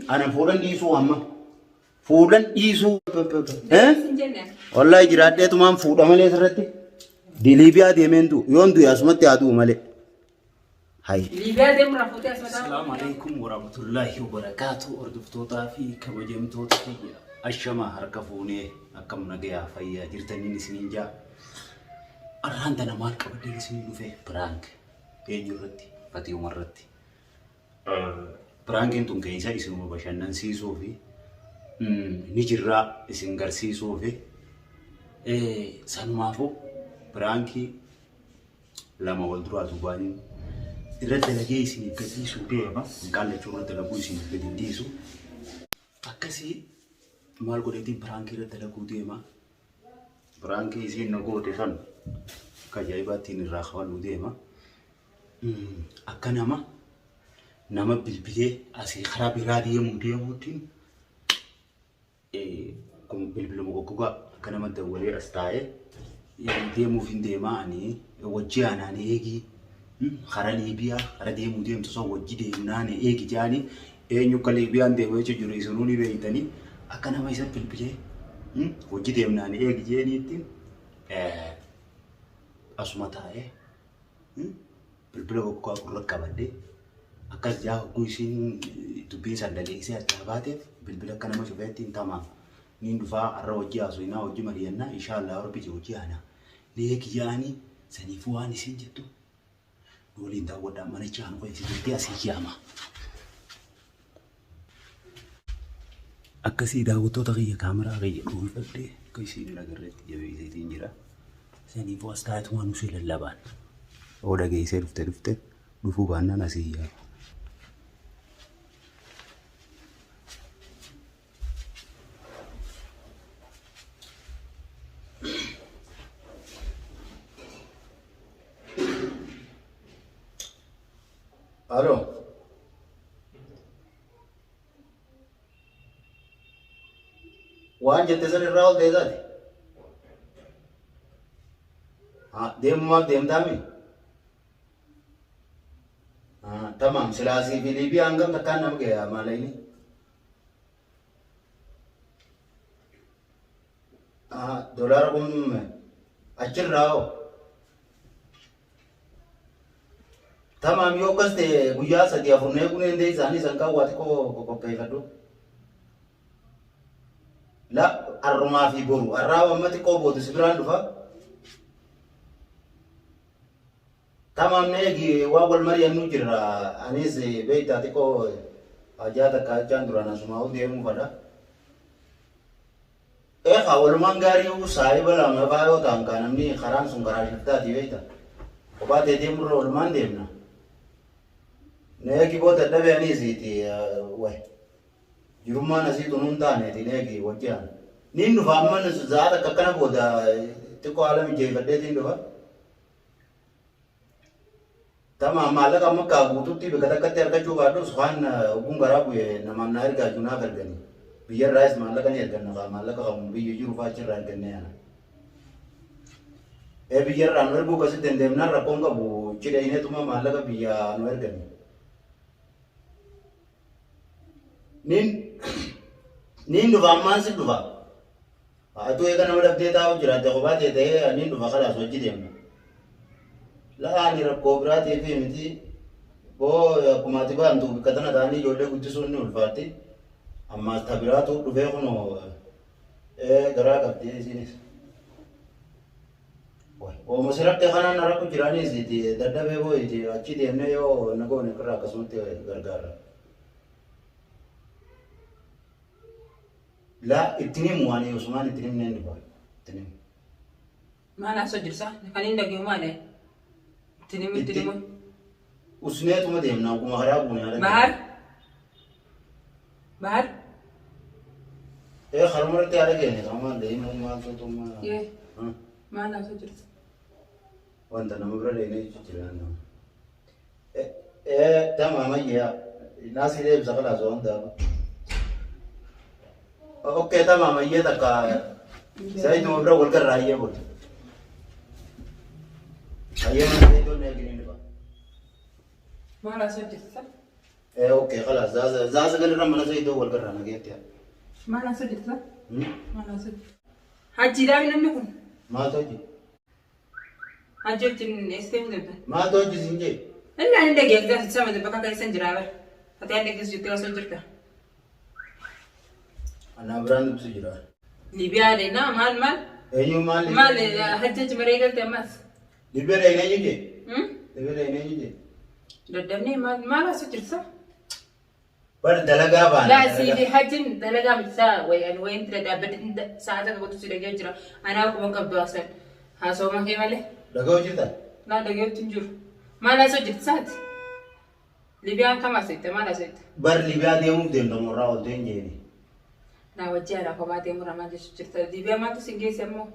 Ana fuudhan dhiisuu amma. Fuudhan dhiisuu. Eh? Sin jenne. Wallahi jiraadheetumaan fuudha malee sirratti. Liibiyaa deemeen du'u. Yoon du'e asumatti haa du'u malee. Hayi. Liibiyaa deemurraa fuutee as mataa. Asalaamu alaikum warahmatullaahi wabarakaatu hordoftootaa fi kabajamtoota kiyya ashama harka fuunee akkam nagayaa fayyaa jirtaniin isiniin jaa arraan tana maal qabadheen isinii dhufe piraank eenyu irratti fatiyuma irratti Piraankiin tun keessa isinuma bashannansiisuu fi ni jirraa isin garsiisuu fi sanumaafuu piraankii lama wal duraa duubaaniin irra dalagee isiniif gadhiisuu deema. Hin qaallachuu irra dalaguu isiniif gadi hin dhiisu. Akkasii maal godheetiin piraankii irra dalaguu deema. Piraankii isiin na goote san akka ajaa'ibaattiin irraa kafaluu deema. Akka nama nama bilbilee asii karaa biraa deemuu deemuutiin kun bilbiluma goggogaa akka nama dawwalee as taa'ee deemuuf hin deemaa ani wajji aanaan eegii karaa Liibiyaa karaa deemuu deemtu san wajji deemnaan eegi jaanii eenyu akka Liibiyaan deemu jechuun jiru isinuu ni beektanii akka nama isa bilbilee wajji deemnaan eegi jeeniitti asuma taa'ee Bilbila goggogaa gurra qabadhe akkas jaa hogguu isiin dubbiin san dhageessee addaa baateef bilbila akka nama shufeetti hin tamaam. Niin dhufaa har'a hojii haasofnaa hojii mari'annaa inshaallah rabbi jee hojii aanaa. Ni eegi jaanii saniifuu waan isiin jettu nu waliin daawwadhaa manichi aanu keessa jirti asii yaama. Akkasii daawwattoota kiyya kaameraa kiyya dhuunfadhee akka isiin hin agarreetti jabeesseetiin jira. Saniifuu as taa'etumaan usee lallabaan. Yoo dhageessee dhufte dhufte dhufuu baannaan asii yaama. Aloo. Waan jette san irraa ol deesaati. Deemumaaf deemtaami? Tamaam silaasii fi Liibiyaa hangam takkaan nama gaya maalayni? Doolaara kun achirraa hoo? Tamaam yoo akkas ta'e guyyaa sadii afur na eeguu ni dandeessaa anis hanqaan waa xiqqoo qoqopheeffadhu. La arrumaa fi boru arraa amma xiqqoo booda si biraan dhufa. Tamaam na eegi waan wal mari'annu jirra anis beektaa xiqqoo hajaa takka jechaan duraan asumaa deemuu fadha. Ee kaa walumaan gaarii saahiba lama faa yoo ta'an kaa namni karaan sun karaa shiftaati beekta. Kophaa tee deemurra walumaan deemna. Na eegi boo dadhabe anis iti way. Jirummaan asii tun hin taane iti na eegi wajji aan. Niin dhufa amma za'a takka akkana booda xiqqoo haala mijeeffadheetiin dhufa. Tamaam maallaqa amma akka guututti bakka takkatti argachuu baadhus waan hogguun garaa bu'e namaan naa ergaa jiru naaf ergani. Biyyarraayis maallaqa ni erganna kaa maallaqa kan biyya jiru fa'aa achirraa ergannee ana. Ee biyyarraa nu erguu akkasitti hin deemnaan rakkoon qabu cidha hineetuma maallaqa biyyaa nu ergani. Niin niin dhufa ammaan si dhufa. Atuu eega nama dhabdee taa'u jiraatte kophaa tee ta'ee aniin dhufa kalaas wajji deemna. Laa ani rakkoo biraatiif miti boo akkuma ati baantu bikka tana ta'anii ijoollee guddisuun ni ulfaatti. Ammaas ta biraatu dhufee kunoo ee garaa qabdi isiinis. Ooma si rakke kanaan na rakku jiraanis itti dadhabee boo itti achi deemnee yoo na goone irraa akkasumatti gargaarra. Laa ittin himu ani osumaan ittin himneen dhufa. Ittin himu. Maal haasoo jirsa? Kan hin dhagahu maali? Ittiin himu ittiin himu. Usneetuma deemna akkuma karaa buune haala. Bahar. Bahar. Ee karuma irratti haala keenya kamaan deemuu maal tuutummaa. Yee. Maal haasoo jirsa? Wanta nama bira deemee jira nama. Ee tamaam ayyaa naasii deebisa kalaas waan ta'aaf. Okkee tamaam ayyee takka sayiduma bira wal garraa ayyee booda. Ayyee mana sayidoon eeginiin dhufa. Maal haasoo jirsa? Okay, khalaas zaa 9 irra mana Saidoo wal garraa nageetti. Maal haasoo jirta? Maal haasoo jirta? Hajjiidhaa namni kun. Maaltu hojii? Hajji wajjin eessa deemuu deemta? Maaltu hojii siin jee? Inni ani dhageessisa sama bakka keessa jira bara. Ati ani dhageessu jettee osoo jirta. Anaa biraan dubbisu jira. Liibiyaa deemnaa maal maal? Eenyu maal? Maal hajjachi maree galte ammas? Liibiyaa dhaqna eenyu jee? Liibiyaa dhaqna eenyu jee? Daddabnee maal maal haasoo jirta? Bar dalagaa baana. Laa siif hajjin dalagaa miti saa wayi ani wayi intala dhaabbadde sa'a takka guutuu si dhagee jira. Anaa akkuma qabdu haasan haasawuma kee malee. Dhaga'u jirta? Laa dhageetti hin jiru. Maal haasoo jirti saati? Liibiyaan kam haasofte maal haasofte? Bar Liibiyaa deemuuf deemta morraa ooltee hin jeeni. Naa wajji haadha kophaa deemurra maal jechuu jirta? Liibiyaa maaltu sin geesse ammoo?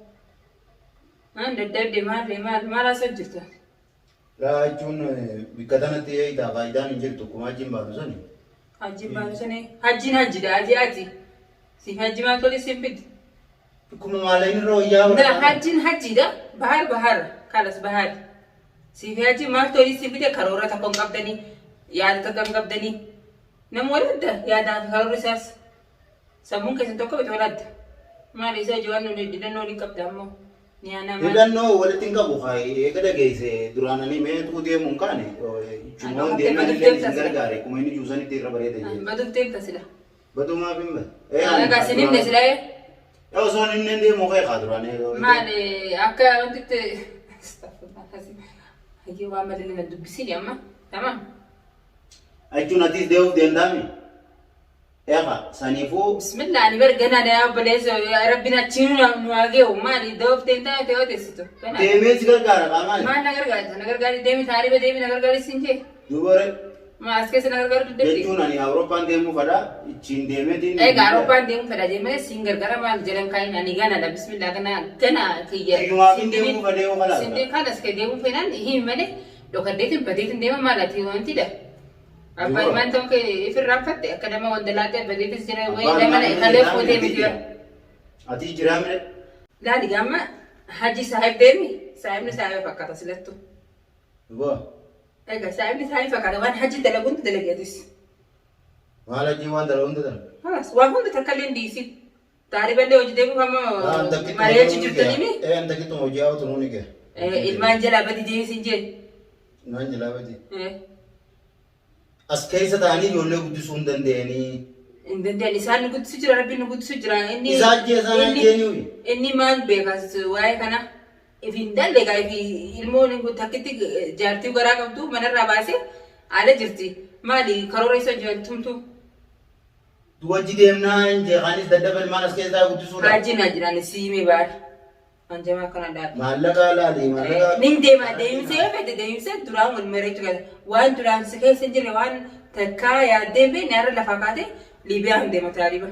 Maan daddabde maal maal maal haasoo jirta? Laa jechuun bikka tanatti eeyitaa faayidaan hin jirtu akkuma hajjiin baanu sani. Hajjiin baanu sani hajjiin hajjidha ati ati. Siif hajji maal tole sin fidi? Akkuma maallaqni irra wayyaa Na hajjiin hajjiidha bahar bahar kalas bahar. Siif hajji maal tole sin fide karoora tokko hin qabdanii yaada tokko hin qabdanii. Nama wal adda yaadaa fi karoorri isaas sammuun keessan tokko miti wal adda. Maal isaa ijoo waan hidhannoo waliin qabda ammoo. Ni aanaa maal? Hidhannoo walitti hin qabu eega dhageesse duraan ani meetuu deemuu hin kaane cumoon deemaa illee isin gargaare akkuma inni juusanitti irra bareeda jee. Baduuf deemta sila. Baduu maaf hin bade? Egaa isin himne sila. Osoo hin deemu kee kaa duraan. Maal akka wanti itti hayyuu waan malee na dubbisini amma tamam. Jechuun atis deemuuf deemtaami? Eeqa saniifuu. Bismillah ani bar ganaa na obboleessa rabbiin achiin nu haa ge'u maali doof deemtaa ta'e odeessitu. Deemee si gargaara qaamaan. Maal na gargaarta na gargaari deemi taariba deemi na gargaari siin jee. Duuba Maa as keessa na gargaaru diddeetti. Jechuun ani Awurooppaan deemuu fadha ittiin deemeetiin. Egaa Awurooppaan deemuu fedha jee malee siin gargaara maal jedhan kaayin ani ganaadha bismillah gana gana kiyya. Kiyyumaaf hin deemuu fedhee yoo kalaas. Sindin kanas kee deemuu fedhan himi malee dhokaddeetiin badeetiin deema maal ati wantidha. Abbaan ilmaan ta'uu kee ifirraanfatte akka nama wanta laatee badeetis jira wayii nama kalee fuutee miti. Ati jiraa mire? Laali gaama haji saahib deemi saahibni saahiba fakkaata silattu. Duuba. Egaa saahibni saahiba fakkaata waan haji dalagu hundi dalageetis. Maal hajii waan dalagu hunda dalagu? Halas waan hunda takka illee hin dhiisin. Taariballee hojii deemuuf amma mari'achuu jirtanii. Ee antakittuma hojii haawatu nuuni gee. Ilmaan jalaa badi deebisin jee. Ilmaan jalaa badi. As keessa ta'anii ijoollee guddisuu hin danda'anii. Hin danda'an isaan nu guddisu jira rabbiin nu guddisu jira. Inni Isaa ajjeesaan ajjeenii. Inni maal beeka waa'ee kana if hin dalle gaa if ilmoon takkitti jaartii garaa qabdu manarraa baasee ala jirti. Maali karoora isa tumtu. Wajji deemnaa hin jeeqaanis dadhaba ilmaan as keessaa guddisuudha. Haajiin haajiraan siimee baar. Anjama akkana dhaabbe. Maallaqa laali maallaqa. Nin deema deemsa yoo fedhe deemsa duraan wal maree ture. Waan duraan si keessa hin jirre waan takkaa yaaddee hin beekne har'a lafaa kaatee Liibiyaa hin deema taariba.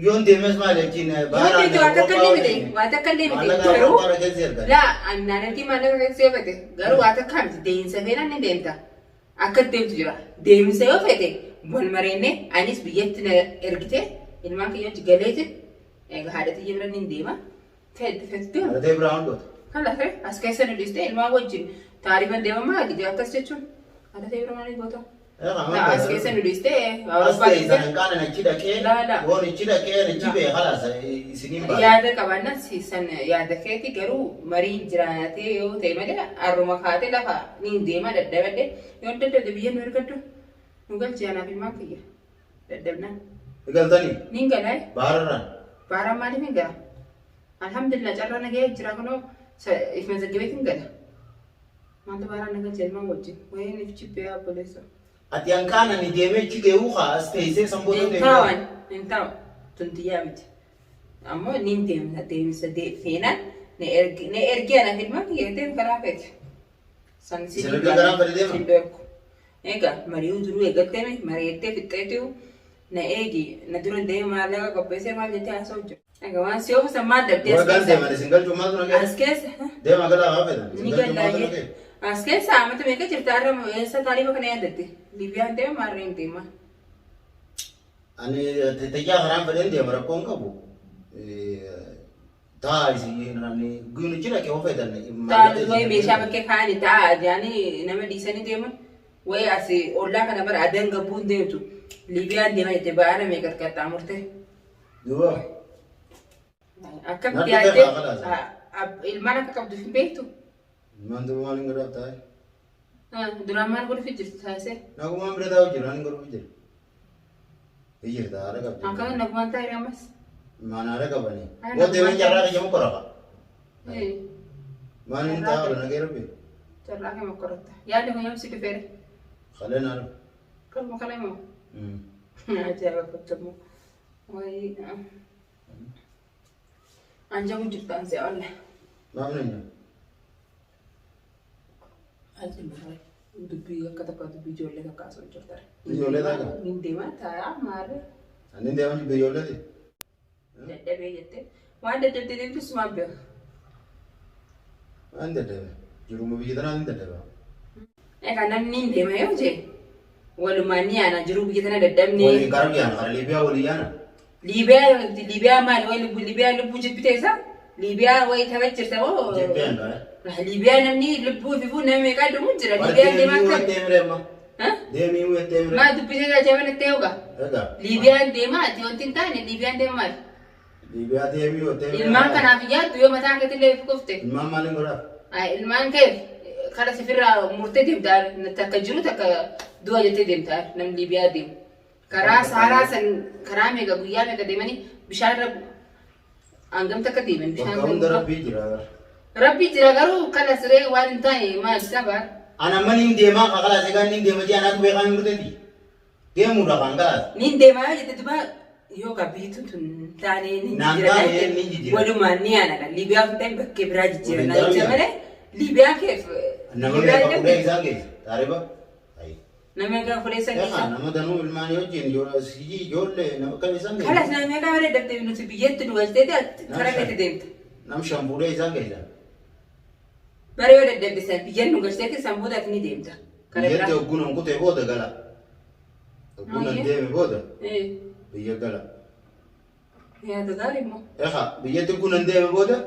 Yoon deemes maal jechiin Yoo deemte waa takka illee miti waa takka illee miti Maallaqa garuu Awurooppaa keessa ergan. laa annaan ergii maallaqa keessa yoo fedhe garuu waa takkaa miti deemsa feenaan ni deemta. Akka deemtu jira deemsa yoo fedhe wal mareenne anis biyyatti na ergite ilmaan kiyya wajji galeetin egaa haadha tiyya bira nin deema. Fedhe fedhe deema. Haadha biraa hundoota. Kan lafe as keessa nu dhiiste ilmaan wajjin taarifan deema maali akkas jechuun haadha tiyya bira maaliif goota? As keessa nu dhiiste As ta'e sanan qaanan achi dhaqee Laa, laa. yoon achi dhaqee achi bee khalaas isiniin baala. Yaada qabaannaan san yaada keeti garuu marii jiraatee yoo ta'e malee harruma kaatee lafa ni deema dadhabadhe yoo dadhabde biyya nu ergaddu nu galchi anaaf ilmaan kiyya dadhabnaan. Galtanii Niin galaa baararraan. baaraan maaliif hin gala? Alhamdulillah carraa nagaya jira kunoo if mazaggabeet hin gala. Maaltu baaraan na galcha ilmaan wajjin wayiin if jibbee obboleessa. Ati hanqaanan deemee achi ga'uu kaa as teessee sanboota Hin taa'an hin taa'u tuntiyyaa miti. Ammoo niin deemsa deemsa feenaan na ergi anaaf ilmaan kiyya deem karaa feete. San si Isin erga karaan fedhe deema? Sin beeku. Egaa mari'uu duruu eegalteemi mari'attee fixxeetu na eegi na dura deemi maallaqa qopheessee maal jettee haasa'u jira. Egaa waan si oofisan maal dhabdee as Warra keessa? deeman isin galchuu maaltu na ga'e? As keessa Deema galaa haa fedhan. Isin ni galchuu maaltu na gallaayee. ga'e? As keessa amata meeqa jirta har'a eessa taarifa kana yaadatte? Liibiyaan deema maarreen deema. Ani tayyaa karaan fedheen deema rakkoon qabu. Taa isin ani guyyoon achi dhaqee yoo fedhan. Taa'u wayi meeshaa bakkee kaa'anii taa'aa jedhanii nama dhiisanii deeman. Wayi asii ollaa kana bara adan gabbuun deemtu Liibiyaan deema jette ba'aana meeqa qaxxaamurte. Duuba. Akkamitti Natti yaaddee ta'e haa ilmaan akka qabdu hin beektu? Ilmaan duuba maaliin godhaaf taa'e? Duraan maal godhuuf jirtu taasise? Nagumaan bira taa'u jira, ani godhuuf jira. Ijirta haadha qabdi. Akkamiin nagumaan taa'e ammas? Ilmaan haadha qabani. Haadha Booddee nagumaan carraa kiyya mukorafa. Eh, Maal inni taa'u nagee rabbi. Carraa kee mokkorotta. Yaadni kun yoom si dhufeere? Kalee naa dhufe. Kalma kalee moo? Ajaa'iba qabdu. Wayii. Anjamu jirtu ansi olla. Maaf nanya? Alti marre. Dubbii akka takka dubbii ijoollee takka asoo jirta. Ijoollee takka? Niin deemaa taa'aa maarree. Ani deemaa jiru ijoolleeti. Dadhabee jettee. Waan dadhabdee deemtu sumaan beeka. Waan dadhabe. Jiruma biyya tanaa ni dadhaba. Egaa namni hin deema yoo jee walumaan ni yaana jiruu biyya tana dadhabnee. Waliin gara biyyaana kara Liibiyaa walii yaana. Liibiyaa Liibiyaa maali wayi lubbuu Liibiyaa lubbuu jibbite isa Liibiyaa wayi tapha jirta moo Jibbeen bara. Liibiyaa namni lubbuu ififuu nama meeqaa dhumu jira Liibiyaa deemaa Deemii akkami wettee miree amma. Ha? Deemii wettee miree. Maa dubbisee ajaa'iba natti ta'uugaa Egaa. Liibiyaan deemaa ati wanti hin taane Liibiyaan deema maali Liibiyaa deemii wettee miree. Ilmaan kanaaf yaaddu yoo mataa keetillee if kufte Ilmaan maaliin godhaaf? Ay, ilmaan keef kara sifirraa murtee deemtaa takka jiru takka du'a jettee deemtaa namni Liibiyaa deemu. Karaa Saaraa san karaa meeqa guyyaa meeqa deemanii bishaan irra hangam takka deeman bishaan Bakka hunda irra. rabbii jira. Rabbi jira garuu kana siree waan hin taane maal isaa baar. Ana amma niin deemaa kakalaas egaa niin deema jee anaatu beekaa hin murteeti. Deemuudha kan galaas. Niin deemaa yoo jette duba yoo ka biitu tun taanee niin Naan jijjiirana taane jette niin jijjiirana. walumaan ni yaana Liibiyaa fi ta'in bakkee biraa jijjiirana Waliin jecha daran malee Liibiyaa keef Nama Liibiyaa meeqa fuudhee deemte isaan geesse? Taariba? Ayi. Nama meeqa fuudhee isaan Egaa geessa? nama danuu ilmaanii wajjin sijii ijoollee nama akkam isaan geesse? Kalas nama meeqa malee dabtee nuti biyyatti nu galteeti karaa keetti deemta. Nam shan fuudhee isaan geessa. Bara yoo dadhabde biyyan nu galteeti san booda ati ni deemta. Karaa Biyyatti biraa. hogguun kutee booda gala. Hogguun Ayyee. deeme booda Eh, biyya gala. Yaada gaarii immoo. Egaa biyyatti hogguun deeme booda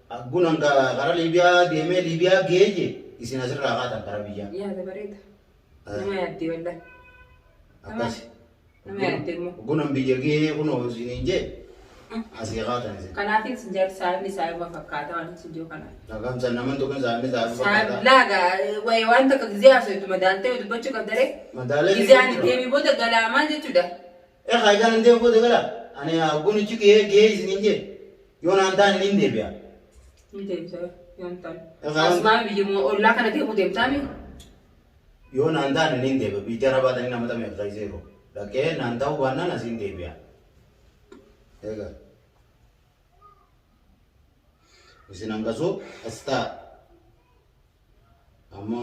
hogguun karaa Liibiyaa deemee Liibiyaa geeje isin asirraa kaatan karaa biyyaa. Yaada bareeda. Nama yaaddee wallahi. Akkas. Nama yaaddee immoo. Hogguun biyya gahee kunoo isiniin jee asii kaatan isin. Kanaafin sin jaarsi saayibni saayiba fakkaata waan sin jiru kanaaf. Dhagamsa naman tokko saayibni saayiba Saayib fakkaata. laaga wayi waan takka gizee haasoftu madaaltee dubbachuu qabdaree. Madaalee Gizee ani deemee booda galaa maal jechuudha. Egaa egaa nan deemu booda gala. Ani hogguun ichi gahee gahee isiniin jee yoo naan taane niin deebi'a. Ni deemsa yoo hin taane. Egaa- Asumaan biyyuma ollaa kana deemuu deemtaami. Yoo naan taane niin deebi'a. Biyya arabaa nama tamee qeeseeru. Dhaqee naan ta'uu baannaan asiin deebi'a. Egaa. Isin hangasuu as ta'a. Amma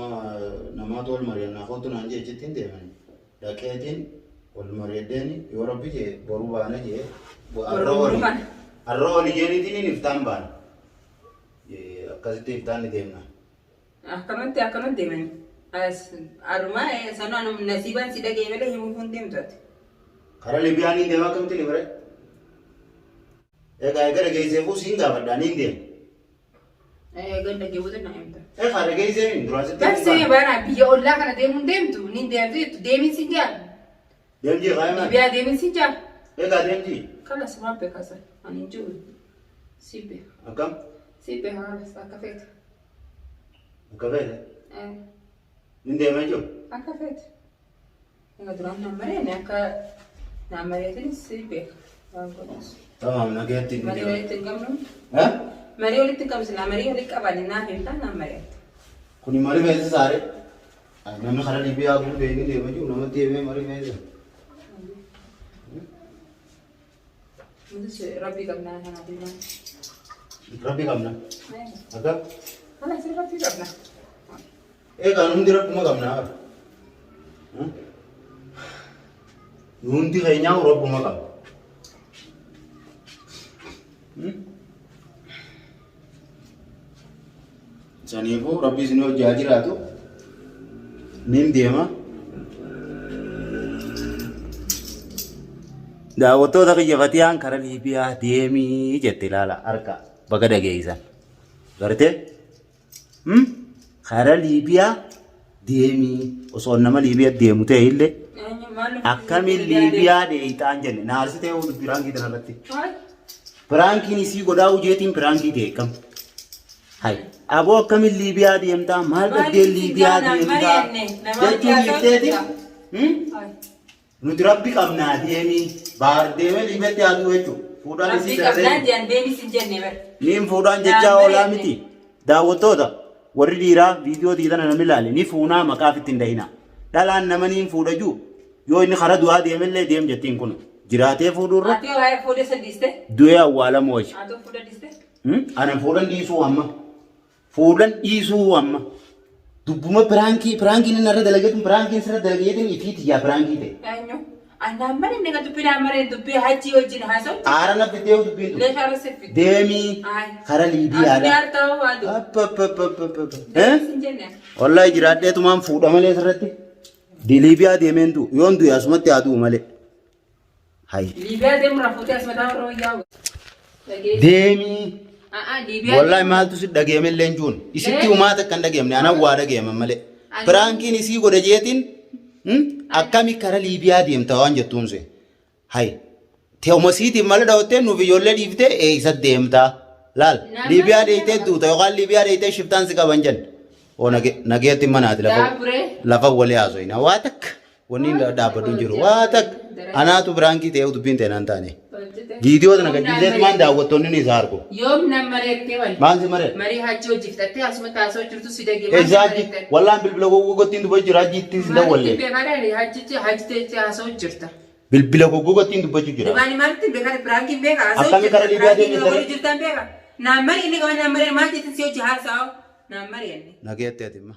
namaatu wal mari'annaa kootu naan jee achitti hin deeman. Dhaqeetiin wal mari'adheeni yoo rabbi jee boru baana jee. Arra Boru oli. kana. Arra oli jeeniitiin iftaan baana. Akkasitti iftaan ni deemna. Akkanumatti akkanumatti deemani. As arumaa sanuu anum nasiibaan si dhagee malee himuu kun deemtu ati. Karaa Liibiyaan niin deema akkamitti ni bare? Egaa egaa dhageessee siin gaafadhaa niin deema. Egaa dhagee booda na himta. Egaa dhageessee hin duraan sitti Barsee bara biyya ollaa kana deemuun deemtu ni deemtu jettu deemin si jaa. Deemjii qaayimaa. Liibiyaa deemin si jaa. Egaa deemjii. Kalas waan beekasan ani hin jiru. Si beeka. Akkam? Si beeka kalas akka feete. Akka feete. Eh, Niin deema jechuun. Akka feete. Egaa duraan naan mareene akka naan mareetin si beeka. Waan godhus. Tamam nageetti niin Marii deema. walitti hin qabnu. Eh? Marii walitti hin qabnu silaa marii walitti qabaanne naaf himtaa naan mareette. Kuni marii feesisa saare. Namni karaa Liibiyaa guutee ni deema jiru namatti deemee marii feesisa. Nutis rabbii qabnaa kanaaf ilmaan. Rabbi qabna. Akka? Kanas rabbii qabna. Egaa nu hundi rabbuma qabna. Nu hundi keenyaa rabbuma qabna. Saniifuu rabbi isin hojjaa jiraatu nin deema. Daawwattoota kiyya Fatiyaan kara Liibiyaa deemii jette ilaala harka baga dhageessan. Gartee? Kara Liibiyaa Deemii osoo nama Liibiyaa deemu ta'e illee akkamiin Liibiyaa dheeyxaan jenne na aarsitee oolu piraankii tana irratti. Piraankiin isii godhaa ujeetiin piraankii ta'e kam. Hay aboo akkamiin Liibiyaa deemtaa maal dhabdee Liibiyaa deemtaa jechuun dhiifteeti. Nuti rabbi qabnaa deemii baar deemee Liibiyaatti haa du'u jechuudha. Fuudhaan isii Rabbi qabnaan darsee. jedhan deemis hin jenne bara. Niin fuudhaan jechaa oolaa miti. Daawwattoota warri dhiiraa viidiyoo tiitana namni ilaale ni fuunaa maqaaf ittiin dahina. Dhalaan nama niin fuudha jiru yoo inni karaa du'aa deemellee deem jettiin kun jiraatee fuudhuurra Ati yoo waa'ee fuudhee san dhiiste? du'ee awwaalamuu wayya. Ati yoo fuudhee dhiiste? Ana fuudhan dhiisuu amma. Fuudhan dhiisuu amma. Dubbuma piraankii piraankiin inni irra dalageetu piraankiin sirra dalageetiin ifii tiyyaa piraankii ta'e. Eenyu? Anaan malee inni kan dubbii naan maree dubbii hajji wajjin haasa'u. Aara na fiddee dubbiin tun. Leeshaa irra si fidde. Deemii Ayi. kara Ati Liibiyaadha. jaartaa waa dubbii. App, app, app, app, app, app. Eh? Sin jenne. Wallahi jiraadheetumaan fuudha malee sirratti. Liibiyaa deemeen du'u. Yoon du'e asumatti haa du'u malee. Hay. Liibiyaa deemu rafuutee as mataa warra wayyaa. Dhageessi. Deemii. A'aa Liibiyaa. Wallahi maaltu si dhageeme illee hin juun. Isitti umaa takka hin dhageemne anan waa dhageema malee. Piraankiin isii godhe jeetiin akkami kara Liibiyaa deemta waan jettuun se. Hay. Teuma siitiif mala dhawattee nuuf ijoollee dhiiftee eessa deemta? Laal. Liibiyaa deeytee duuta yookaan Liibiyaa deeytee shiftaan si qaban jenna. Oo nageetti manaati lafa Daaburee. lafa walii haasoyina waa takka. Wanni inni dhaabbatu hin jiru. Waa takka anaatu biraankii ta'ee dubbiin ta'e naan taane. Viidiyoo sana gadhiiseetumaan daawwattoonni ni isa argu. Yoom nan mareettee wal. Maal si maree? Marii hajji hojii fixattee asumatti haasa'u jirtu si dhagee. Eessa hajji? Wallaan bilbila goggogottiin dubbachuu jira hajji ittiin sin dawwalle. Maalitti beekaa hajjichi hajji haasa'u jirta. Bilbila goggogottiin dubbachuu jira. Dhugaani maalitti beekaa piraankiin beekaa haasa'u Akkami jirta. kara Liibiyaa Piraankiin deemte nama jirtan beekaa. Naan marii inni qaba naan marii maal jettin si hojii haasa'u. Naan marii inni. Nageetti ati imma.